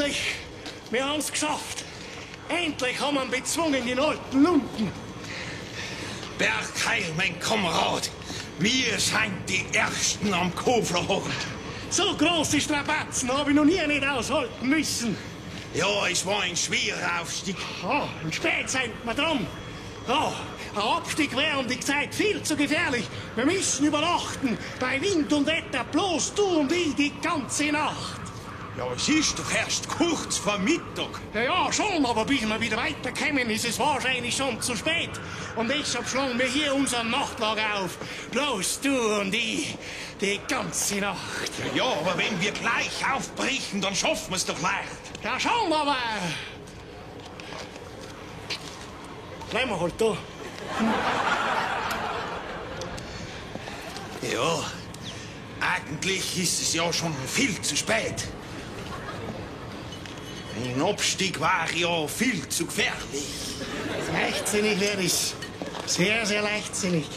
Endlich, wir haben's geschafft. Endlich haben wir ihn bezwungen, den alten Lumpen. Bergheil, mein Kamerad. Wir sind die Ersten am Koflerhorn. So große Strapazen habe ich noch nie nicht aushalten müssen. Ja, es war ein schwerer Aufstieg. Ja, und spät sind wir dran. Ja, ein Abstieg wäre um die Zeit viel zu gefährlich. Wir müssen übernachten. Bei Wind und Wetter bloß du und ich die ganze Nacht. Ja, es ist doch erst kurz vor Mittag. Ja, ja, schon, aber bis wir wieder weiterkommen, ist es wahrscheinlich schon zu spät. Und deshalb schlagen wir hier unser Nachtlager auf. Bloß du und ich, die ganze Nacht. Ja, aber wenn wir gleich aufbrechen, dann schaffen wir's doch leicht. Ja, schon, aber... Bleiben wir halt da. Ja, eigentlich ist es ja schon viel zu spät. Ein Abstieg war ja viel zu gefährlich. Leichtsinnig wäre es. Sehr, sehr leichtsinnig.